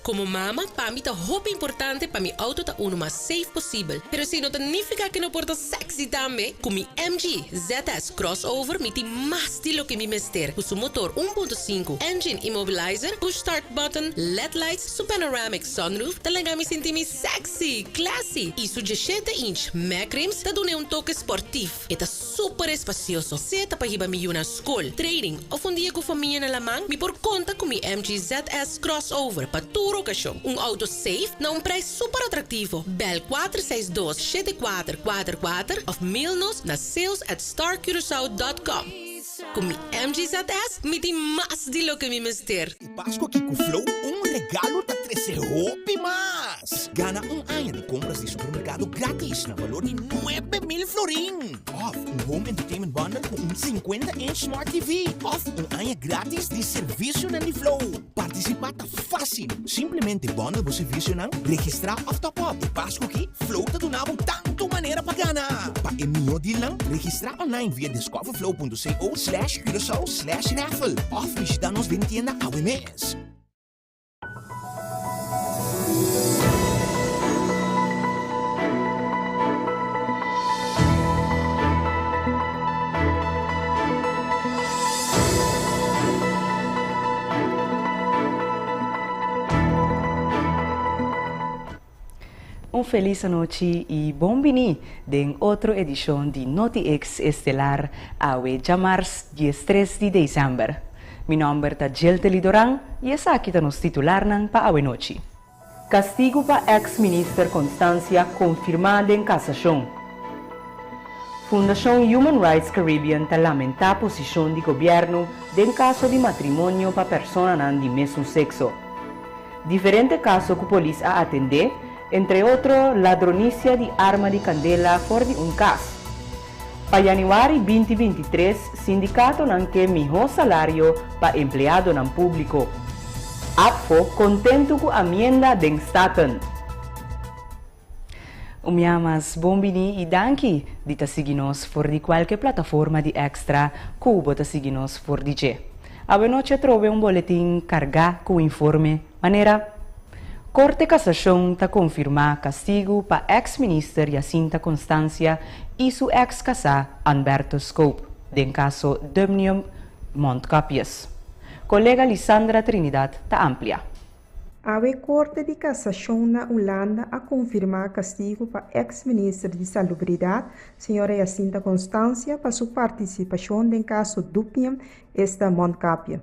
Komo mama, pa mi ta hopi importante pa mi outo ta unu mas safe posibel. Pero esei no ta nifiká ku e no por ta sexy tambe. Ku mi MG ZS Crossover mi tin mas di loke mi mester. Ku su motor 1.5, engine immobilizer, push start button, led lights, su panoramic sunroof ta laga mi sinti mi sexy, classy i su 17 inch mag rims ta dun'é un toke sportief. E ta super espasioso, sea ta pa hiba mi yu na skol, training òf un dia ku famia na laman, mi por konta ku mi MG ZS Crossover pa tur okashon. Un outo safe na un prijs super atraktivo. Bel 462 7444 òf mail nos na sales@starcuracao.com. Ku mi MG ZS mi tin mas di loke mi mester. E Pascu aki ku Flow un regalo ta trese hopi mas! Gana un aña di kompras di supermerkado gratis na balor di 9000 florin! Òf un home entertainment bundle ku un 50 inch smart TV! Òf un aña gratis di servisionan di Flow! Partisipá ta fásil! Simplemente bundle bo servisionan, registrá òf top up. E Pascu aki Flow ta duna bo tantu manera pa gana! Pa e mihó dealnan, registrá online via discoverflow.co slash curacao slash raffle òf bishitá nos den tienda awe mes. Un felis anochi y bon bini den otro edicion di NotiX Estelar awe djamars 13 di december. Mi nomber ta Jeltely Doran y esaki ta nos titularnan pa awe nochi. Castigo pa ex minister Constancia confirma den casacion. Fundacion Human Rights Caribbean ta lamenta posicion di gobierno den caso di matrimonio pa personanan di mesun sexo. Diferente kaso ku polis a atendé, entre otro ladronisia di arma di kandela for di un kas. Pa yanüari 2023 sindikatonan ke mihó salario pa empleadonan públiko. ABVO kontentu ku amienda den Staten. Un mia mas bon bini i danki di ta sigui nos for di kualke plataforma di Extra ku bo ta sigui nos for di dje. Awenochi atrobe un boletin kargá ku informe manera, Korte Kasashon ta konfirmá kastigu pa eks minister Jacinta Constancia i su eks kasá Anberto Scope den kaso Dubnium Mondkapjes. Kolega Lisandra Trinidad ta amplia. Awe Korte di Kasashon na Hulanda a konfirmá kastigu pa eks minister di Salubridat, señora Jacinta Constancia, pa su partisipashon den kaso Dupiem, esta Mondkapje.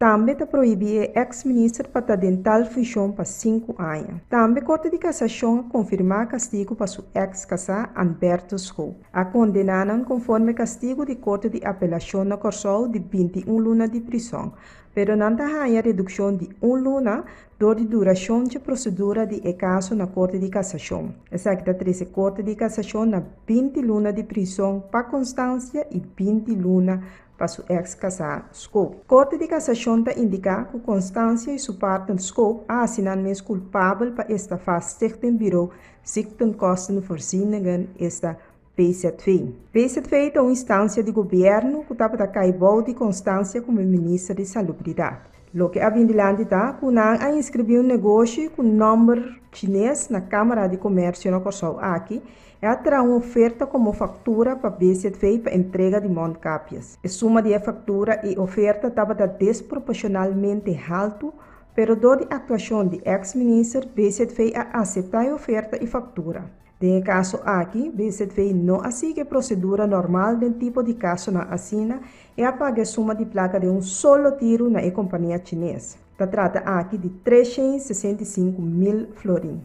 Tambe ta prohibí e eks minister pa ta den tal funshon pa sinku aña. Tambe Korte di Kasashon a konfirmá kastigu pa su eks kasá, Anberto Schoop. A kondená nan konforme kastigu di Korte di Apelashon na Kòrsou di 21 luna di prison. Pero nan ta haña redukshon di un luna dor di durashon dje prosedura di e kaso na Korte di Kasashon. Esaki ta trese Korte di Kasashon na 20 luna di prison pa Constancia i 20 luna pa su eks kasá Scope. Korte di Kasashon ta indiká ku Constancia i su partner Scope a hasi nan mes kulpabel pa estafá Stichting Bureau Ziektenkostenvoorzieningen, esta BZV. BZV ta un instansia di gobièrnu ku tabata kai bou di Constancia komo minister di Salubridat. Loke a bin dilanti ta ku nan a inskribí un negoshi ku nòmber chines na Kámara di Komèrsio na Kòrsou aki i a traha un oferta komo faktura pa BZV pa entrega di mondkapjes. E suma di e faktura i oferta tabata desproporshonalmente haltu, pero dor di aktuashon di èks minister, BZV a aseptá e oferta i faktura. Den e kaso aki, BZV no a sigui e prosedura normal den tipo di kasonan asina i a paga e suma di plaka den un solo tiru na e kompania chines. Ta trata aki di 365.000 florin.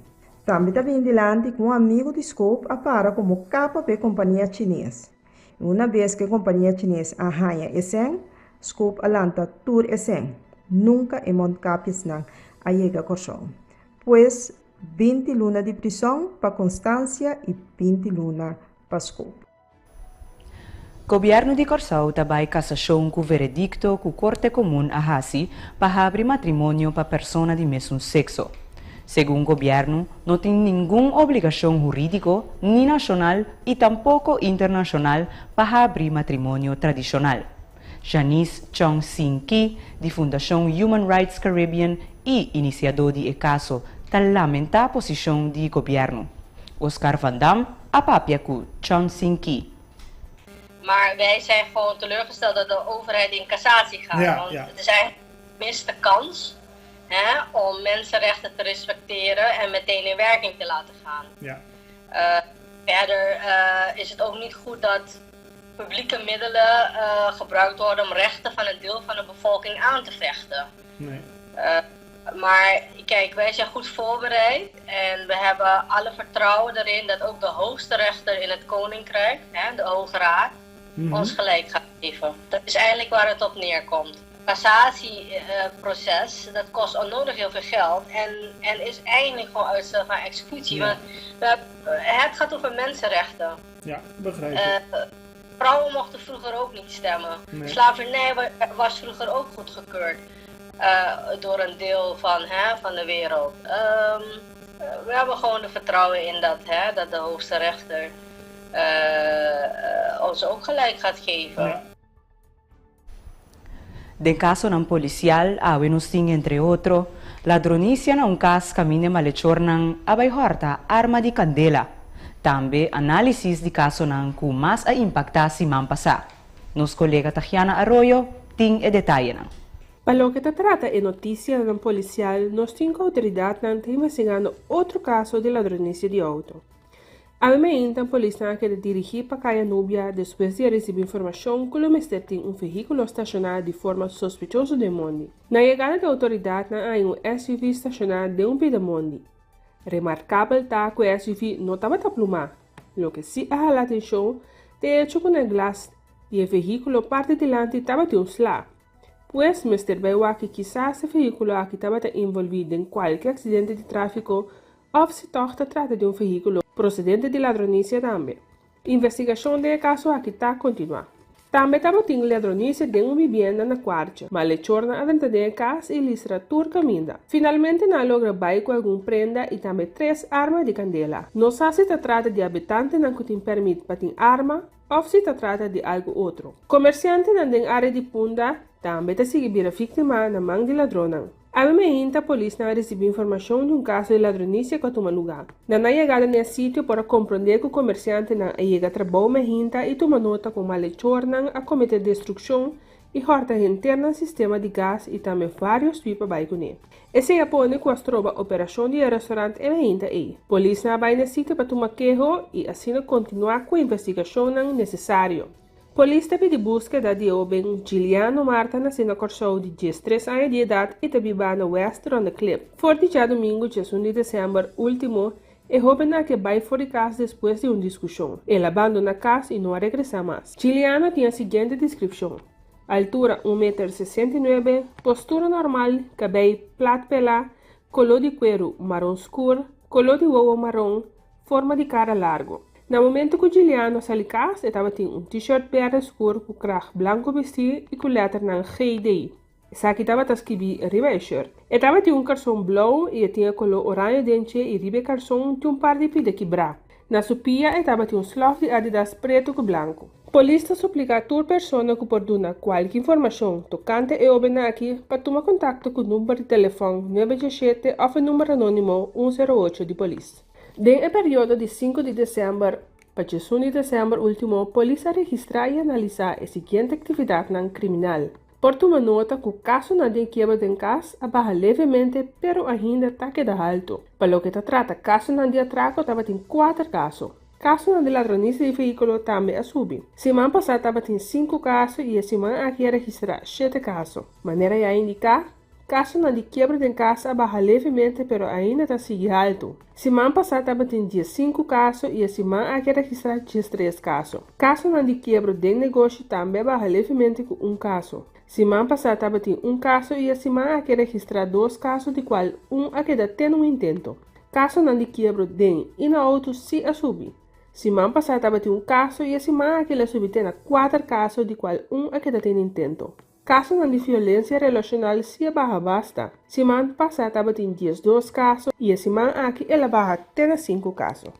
Tambe ta bini dilanti ku un amigu di Scope a para komo kapa pa e kompania chines. I una bes ku e kompania chines a haña e sèn, Scope a lanta tur e sèn. Nunka e mondkapjesnan a yega Kòrsou. Pues, 20 luna di prison pa Constancia i 20 luna pa Scope. Gobièrnu di Kòrsou ta bai kasashon ku veredikto ku Korte Komun a hasi pa habri matrimonio pa persona di mesun sekso. Segun gobièrnu no tin ningun obligashon hurídiko ni nashonal i tampoko internashonal pa habri matrimonio tradishonal. Janice Chong Sin Ki, di Fundashon Human Rights Caribbean i inisiadó di e kaso, ta lamentá posishon di gobièrnu. Oscar van Dam a papia ku Chong Sin Ki. Maar wij zijn gewoon teleurgesteld dat de overheid in cassatie gaat. Want het is eigenlijk een gemiste kans, hè, om mensenrechten te respecteren en meteen in werking te laten gaan. Verder is het ook niet goed dat publieke middelen gebruikt worden om rechten van een deel van de bevolking aan te vechten. Nee. Maar kijk, wij zijn goed voorbereid en we hebben alle vertrouwen erin dat ook de hoogste rechter in het Koninkrijk, hè, de Hoge Raad, ons gelijk gaat geven. Dat is eigenlijk waar het op neerkomt. Cassatieproces, dat kost onnodig heel veel geld en is eigenlijk gewoon uitstel van executie. Want het gaat over mensenrechten. Ja, begrijp ik. Vrouwen mochten vroeger ook niet stemmen. Nee. Slavernij was vroeger ook goedgekeurd door een deel van, hè, van de wereld. We hebben gewoon de vertrouwen in dat, hè, dat de hoogste rechter ons ook gelijk gaat geven. Den kasonan polisial, awe nos tin entre otro, ladronisia na un kas kaminda malechornan a bai hòrta arma di kandela. Tambe análisis di kasonan ku mas a impaktá siman pasá. Nos kolega Tatiana Arroyo tin e detayenan. Pa loke ta trata e notisianan polisial, nos tin ku outoridatnan ta investigando otro kaso di ladronisia di outo. Awe mainta polisnan a keda dirigí pa Kaya Nubia despues di risibí informashon ku lo mester tin un vehíkulo stashoná di forma sospechoso den mondi. Na yegada di outoridatnan a haña un SUV stashoná den un pida mondi. Remarkabel ta ku e SUV no tabata plumá, loke sí a hala atenshon ta e echo ku na glas di e vehíkulo parti dilanti tabatin un sla. Pues mester bai wak kisas e vehíkulo aki tabata envolví den kualke aksidente di tráfiko òf si tòg ta trata di un vehíkulo prosedente di ladronisia tambe. Investigashon di e kaso aki ta kontinuá. Tambe tabatin ladronisia den un bibienda na Kwartje, malechornan a drenta den e kas i listra tur kaminda. Finalmente nan a logra bai ku algun prenda i tambe tres arma di kandela. No sa si ta trata di habitantenan ku tin pèrmit pa tin arma òf si ta trata di algu otro. Komersiantenan den área di Punda tambe ta sigui bira víktima na man di ladronnan. Awe mainta polisnan a risibí informashon di un kaso di ladronisia ku a tuma lugá. Na nan yegada na e sitio por a komprondé ku komersiantenan a yega trabou mainta i tuma nota ku malechornan a kometé destrukshon i hòrta henter nan sistema di gas i tambe vários pipa bai kuné. Esei a pone ku a stroba operashon di e restorant e mainta ei. Polisnan a bai na e sitio pa tuma keho i asina kontinuá ku investigashonnan nesesario. Polis ta pidi búskeda di e hóben Giliano Marta, nasé na Kòrsou, di 13 aña di edat i ta biba na West Ronde Klip. For di djadumingu 11 di desèmber último, e hóben a ke bai for di kas despues di un diskushon. El a bandoná kas i no a regresá mas. Giliano tin e siguiente deskripshon: altura 1 meter 69, postura normal, kabei plat pelá, koló di kueru maron skur, koló di wowo maron, forma di kara largu. Na momento ku Giliano a sali kas, e tabatin un t-shirt bèrdè skur ku krag blanku bistí i ku lèternan GD. Esaki tabata skibí riba e shirt. E tabatin un karson blou i e tin e koló oraño den dje i riba e karson tin un par di pida kibrá. Na su pia e tabatin un slòf di Adidas pretu ku blanku. Polis ta supliká tur persona ku por duna kualke informashon tokante e hóben aki pa tuma kontakto ku number di telefòn 917 òf e number anónimo 108 di polis. Den e periodo di 5 di desèmber pa 11 di desèmber último, polis a registrá i analisá e siguiente aktividatnan kriminal. Por tuma nota ku kasonan di kiebro den kas a baha levemente, pero ainda ta keda altu. Pa loke ta trata kasonan di atrako, tabatin 4 kaso. Kasonan di ladronisia di vehíkulo tambe a subi. Siman pasá tabatin 5 kaso i e siman aki a registrá 7 kaso. Manera ya indiká, kasonan di kiebro den kas a baha levemente, pero ainda ta sigui altu. Siman pasá tabatin 5 kaso i e siman aki a registrá 3 kaso. Kasonan di kiebro den negoshi tambe a baha levemente ku un kaso. Siman pasá tabatin un kaso i e siman aki a registrá 2 kaso, di kual un a keda den un intento. Kasonan di kiebro den i na outo sí a subi. Siman pasá tabatin un kaso i e siman aki el a subi te na 4 kaso, di kual un a keda den intento. Kasonan di violensia relashonal sí a baha basta. Siman pasá tabatin 12 kaso i e siman aki el a baha te na 5 kaso.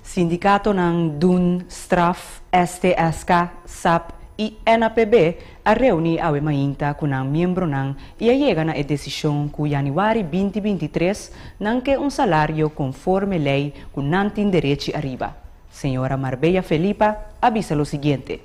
Sindikatonan DUN, STRAF, STSK, SAP. i NAPB a reuní awe mainta ku nan miembronan i a yega na e desishon ku yanüari 2023 nan ke un salario konforme lei ku nan tin derechi ariba. Señora Marbella Felipa a bisa lo siguiente.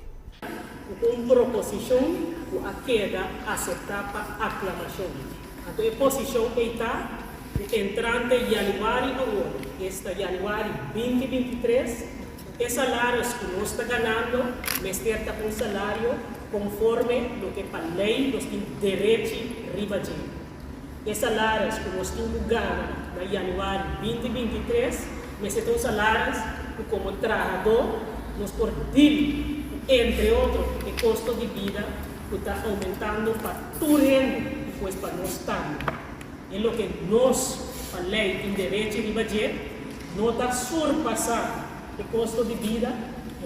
Un proposishon ku a keda aseptá pa aklamashon. Anto e posishon ta entrante yanüari awor, esta yanüari 2023, e salario ku nos ta ganando, mester ta un salario konforme loke pa lei nos tin derechi riba dje. E salario ku nos tin ku gana na yanüari 2023, mester ta un salario ku komo trahadó nos por deal, entre otro, e kosto di bida ku ta oumentando pa tur hende, pues pa nos tambe. E loke nos, pa lei tin derechi riba dje, no ta surpasá e kosto di bida,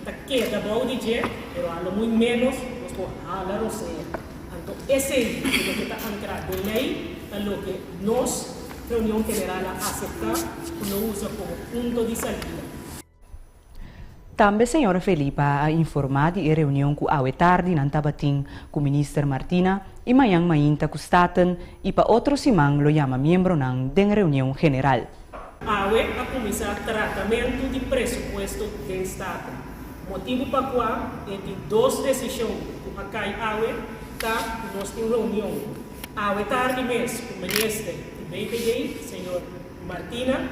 ta keda bou di dje, pero a lo muy menos nos por hala rosea. Anto, esei ta loke ta ankrá den lei, ta loke nos reunion general a aseptá, ku lo usa komo punto di salida. Tambe señora Felipa a informá di e reunion ku awe tardi nan tabatin ku minister Martina i mañan mainta ku Staten i pa otro siman lo yama miembronan den reunion general. Awe a kuminsá tratamentu di presupuesto di Staten. Motibu pa kua e di dos desishon ku a kai awe ta ku nos tin reunion. Awe tardi mes ku minister di BPD, señor Martina,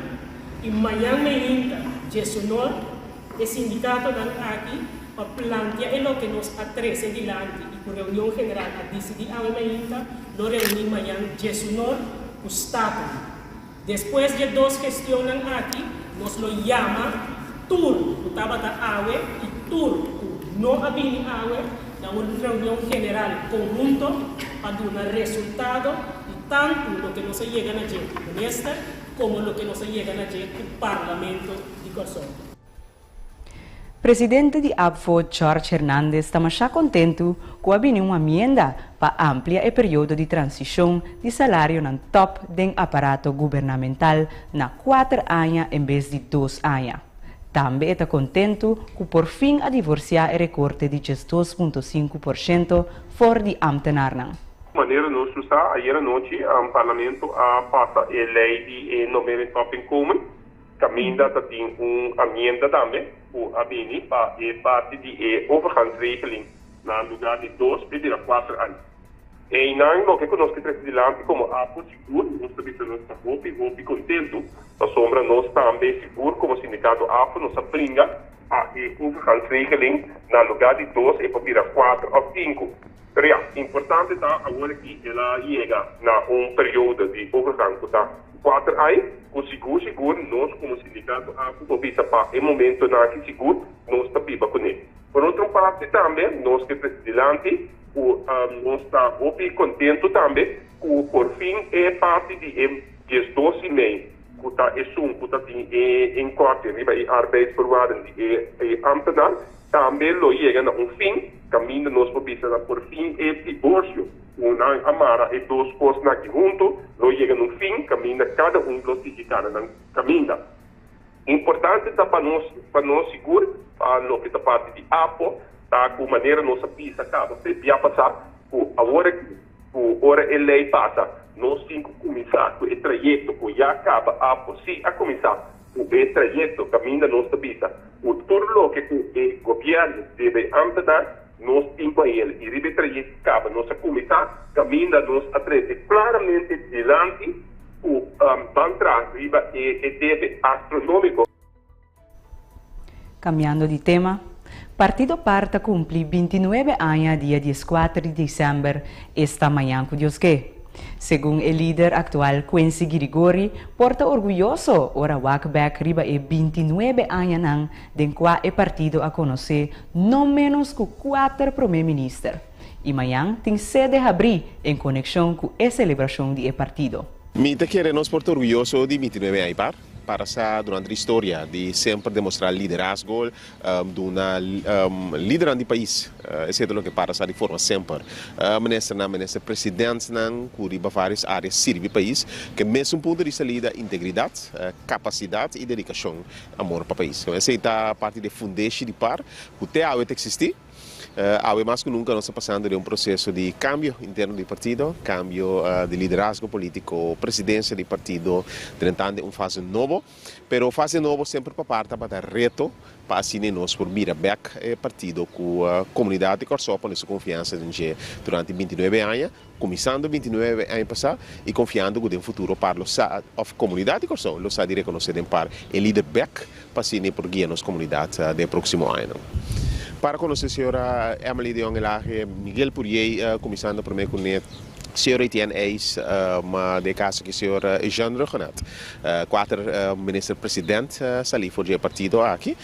i mañan mainta 11'or e sindikatonan aki pa plantia e loke nos a trese dilanti i ku reunion general a disidí awe mainta lo reuní mañan 11'or ku Staten. Despues di dos gestionnan aki, nos lo yama tur ku tabata awe i tur ku no a bini awe na un reunion general konhunto pa duna resultado di tantu loke nos a yega na dje minister komo loke nos a yega na dje Parlamento di Kòrsou. Presidente di ABVO, George Hernandez, ta masha kontentu ku a bini un amienda pa amplia e periodo di transishon di salarionan tòp den aparato gubernamental na 4 aña en bes di 2 aña. Tambe ta kontentu ku por fin a divorsiá e rekorte di 2,5% for di ambtenaren. Manera nos sa, ayera nochi, parlamento a pasa e lei di normering topinkomen. Kaminda tin un amienda tambe, ku a bini pa e parti di e overgangsregeling na lugá di 2,4 aña. I nan loke ku nos ke trese dilanti komo ABVO sigur, nos ta bisa nos ta hopi, hopi kontentu, pasobra nos tambe sigur komo sindikato ABVO nos a bringa pa e overgangsregeling na lugá di 2,4 òf 5. Pero ja, importante ta awor aki el a yega na un periodo di overgang ku ta 4 aña, ku sigur sigur nos komo sindikato ABVO por bisa pa e momentonan aki sigur nos ta biba kuné. Por otro parti tambe, nos ke trese dilanti, ku nos ta hopi kontentu tambe, ku por fin e parti di e 12,5, ku ta esun, ku ta tin e inkorting riba e arbeidsvoorwaarden di e ambtenaar, tambe lo yega na un fin, kaminda nos por bisa na por fin e divorsio, ku nan a mara e dos kosnan aki huntu, lo yega na un fin, kaminda kada un lo sigui kana nan kaminda. Importante ta pa nos sigur, pa loke ta parti di ABVO, ta ku manera nos a bisa kaba bia pasá, ku awor ku ora e lei pasa, nos tin ku kuminsá ku e trayekto ku ya kaba ABVO si a kuminsá ku e trayekto kaminda nos ta bisa ku tur loke ku e gobièrnu debe ambtenaar, nos tin ku el i riba e trayekto kaba nos a kuminsá kaminda nos a trese klaramente dilanti ku ban tras riba e debe astronómiko. Kambiando di tema, Partido PAR ta kumpli 29 aña dia 14 di desèmber, esta mañan ku Dios ke. Segun e lider aktual Quincy Girigori, por ta orguyoso ora wak bèk riba e 29 añanan den kua e partido a konosé no menos ku kuater promé minister. I mañan tin sede habrí en konekshon ku e selebrashon di e partido. Mi ta kere nos por ta orguyoso di 29 aña PAR. Pasa durante e historia di semper demostrá liderazgo di un lider di pais. Esei ta loke PAR sa di forma semper. Minister nan, minister presidente nan, ku riba vários área sirbi pais, ku mesun punto di salida: integridat, kapasidat i dedikashon, amor pa pais. Esei ta parti di fundeshi di PAR, ku te awe ta eksistí. Awe mas ku nunka nos ta pasando den un proseso di kambio interno di partido, kambio di liderazgo polítiko, presidensia di partido drentando den un fase nobo. Pero fase nobo semper pa par tabata reto pa asina nos por mira bèk e partido ku komunidat di Kòrsou a pone su konfiansa den dje durante 29 aña, kuminsando 29 aña pasá i konfiando ku den futuro par lo sa òf komunidat di Kòrsou lo sa di rekonosé den par e lider bèk pa asina e por guia nos komunidat den e próksimo añanan. Para konosé señora Emily de Jong Elhage, Miguel Pourier kuminsando promé kuné señor Etienne Eis, ma den e kaso aki señor Jean Rhuggenaath. Kuater minister president salí for di e partido aki,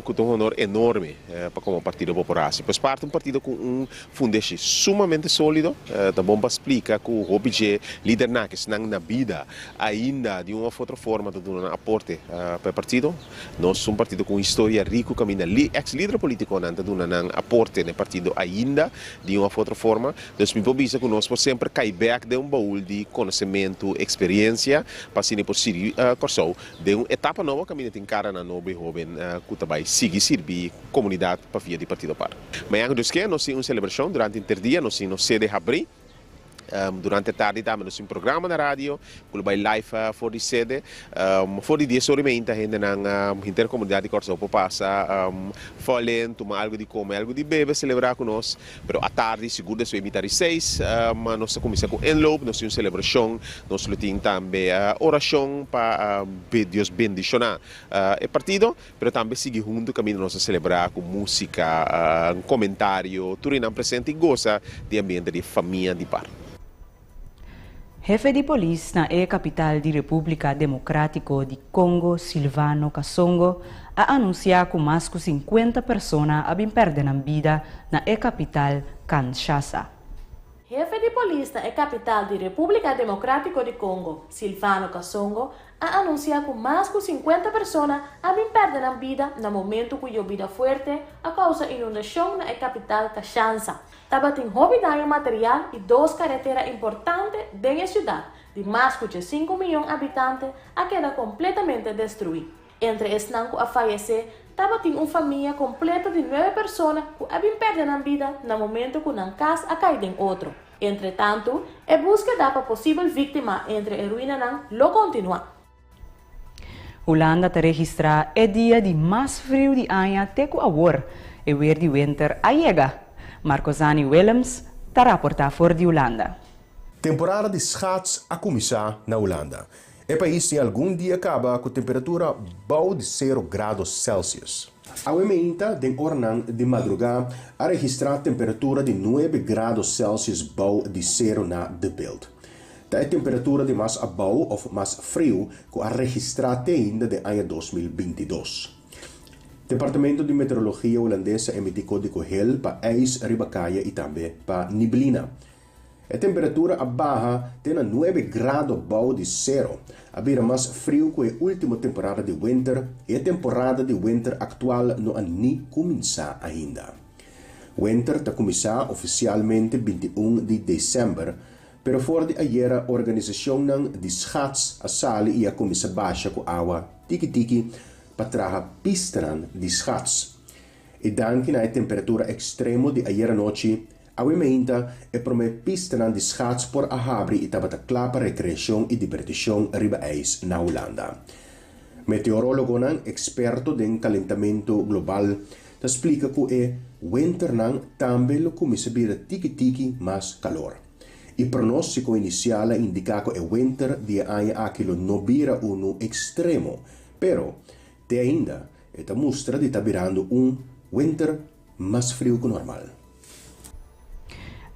ku ta un honor enorme pa komo partido bo por hasi. Pues parti un partido ku un fundeshi sumamente sólido, ta bon pa splika ku hopi dje lidernan ku esnan na bida ainda di un òf otro forma ta duna nan aporte pa e partido. Nos un partido ku un historia riku kaminda eks lider polítikonan ta duna nan aporte na e partido ainda di un òf otro forma. Dus mi por bisa ku nos por semper kai bèk den un baul di konosementu, eksperiensia, pa asina por sirbi Kòrsou den un etapa nobo kaminda tin karanan nobo i hóben ku ta bai sigui sirbi komunidat pa via di Partido par. Mañana ku Dios ke nos tin un selebrashon durante inter dia, nos tin nos sede habrí. Durante tardi tambe nos tin programa na radio ku lo bai live for di sede. For di dies ora i meinta hendenan, henter komunidat di Kòrsou por pasa fòlen, tuma algu di kome, algu di bebe, selebrá ku nos. Pero atardi, sigur despues mitad di seis, nos ta kuminsá ku inloop, nos tin un selebrashon, nos lo tin tambe orashon pa Dios bendishoná e partido, pero tambe sigui huntu kaminda nos ta selebrá ku músika, komentario, tur esnan presente i gosa di ambiente di famia di par. Hefe di polis na e kapital di Repúblika Demokrátiko di Kongo, Sylvano Kasongo, a anunsiá ku mas ku 50 persona a bin pèrdè nan bida na e kapital Kinshasa. Hefe di polis na e kapital di Repúblika Demokrátiko di Kongo, Sylvano Kasongo, a anunsiá ku mas ku 50 persona a bin pèrdè nan bida na momento ku yobida fuerte a kousa inundashon na e kapital Kinshasa. Tabatin hopi daño material i dos karetera importante den e siudat di mas ku 5 mion habitante a keda kompletamente destruí. Entre esnan ku a fayesé, tabatin un famia kompleto di nuebe persona ku a bin pèrdè nan bida na momento ku nan kas a kai den otro. Entre tantu, e búskeda pa posibel víktima entre e ruinanan lo kontinuá. Hulanda ta registrá e dia di mas friu di aña te ku awor. E weer di winter a yega. Marcosani Willems ta raportá for di Hulanda. Temporada di schaats a kuminsá na Hulanda. E pais tin algun dia kaba ku temperatura bou di 0 grado Celsius. Awe mainta den oranan di madrugá a registrá temperatura di 9 grado Celsius bou di sero na De Bilt. Ta e temperatura di mas abou òf mas friu ku a registrá te ainda den aña 2022. Departamento di Meteorologia hulandes a emití kódigo hel pa ijs riba kaya i tambe pa neblina. E temperatura a baha te na 9 grado bou di sero. A bira mas friu ku e último temporada di winter i e temporada di winter aktual no a ni kuminsá ainda. Winter ta kuminsá ofisialmente 21 di desèmber, pero for di ayera organisashonnan di schaats a sali i a kuminsá basha ku awa tiki-tiki pa traha pistanan di schaats. I danki na e temperatura ekstremo di ayera nochi, awe mainta e promé pistanan di schaats por a habri i tabata kla pa rekreashon i dibertishon riba ijs na Hulanda. Meteorólogonan eksperto den kalentamentu global ta splika ku e winternan tambe lo kuminsá bira tiki-tiki mas kalor. E pronóstiko inisial a indiká ku e winter di aña aki lo no bira unu ekstremo, pero te ainda e ta mustra di ta birando un winter mas friu ku normal.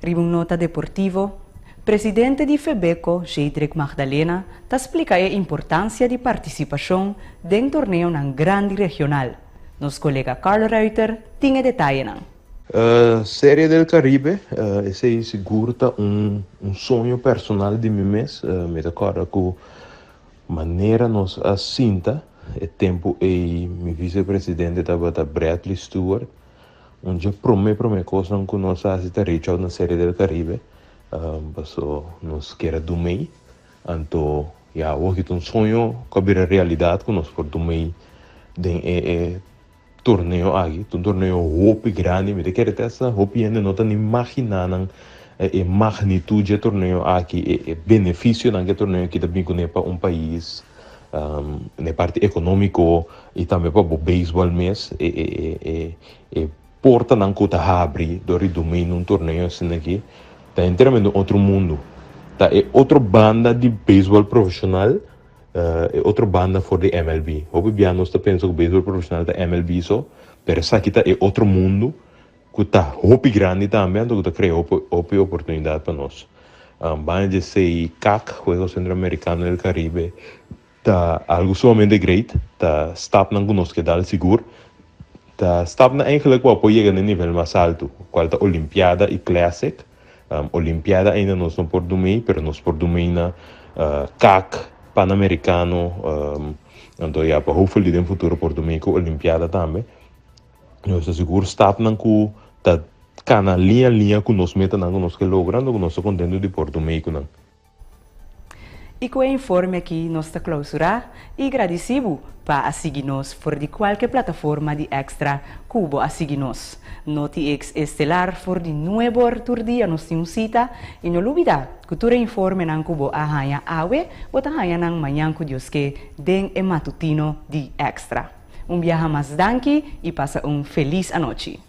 Riba un nota deportivo, presidente di FEBEKO, Jedrek Magdalena, ta splika e importansia di partisipashon den torneonan grandi regional. Nos kolega Carl Reuter tin e detayenan. Serie del Caribe, esei sigur ta un soño personal di mi mes. Mi ta kòrda ku manera nos a sinta, e tempu ei mi visepresidente tabata Bradley Stewart. Un dia promé kosnan ku nos a hasi ta reach out na Serie del Caribe. Paso nos ker a duna mei. Anto, ya, awor un soño ku a bira realidat ku nos por duna mei den e. torneo aki. Ta un torneo hopi grandi, mi ta kere te hasta hopi hende no ta ni imaginá nan e magnitud dje torneo aki, e beneficionan ku e torneo aki ta bin kuné pa un pais, na e parti ekonómiko i tambe pa bo beisbòl mes, e e e e portanan ku ta habri dor di domina un torneo asina aki ta enteramente un otro mundu. Ta e otro banda di beisbòl profeshonal. E otro banda for di MLB. Hopi bia nos ta pensa ku beisbol profeshonal ta MLB so, pero esaki ta e otro mundu ku ta hopi grandi tambe anto ku ta krea hopi hopi oportunidat pa nos. Banda di esei CAC, Juegos Centroamericano del Caribe, ta algu sumamente great, ta stapnan ku nos ke dal sigur, ta stapnan eigenlijk ku a por yega na e nivel mas altu, kual ta Olimpiada i Classic. Olimpiada ainda nos no por dumei, pero nos por dumei na CAC, Panamericano, anto ya pa hopefully den futuro por dumei ku Olimpiada tambe. Nos ta sigur stapnan ku ta kana liña liña ku nos metanan ku nos ke logra, anto ku nos ta kontento di por dumei ku nan. I ku e informe aki nos ta klausurá i gradisí bo pa a sigui nos for di kualke plataforma di Extra ku bo a sigui nos. Noti X Estelar for di nuebor tur dia nos tin un sita i no lubidá ku tur e informenan ku bo a haña awe bo ta haña nan mañan ku Dios ke den e matutino di Extra. Un biaha mas danki i pasa un felis anochi.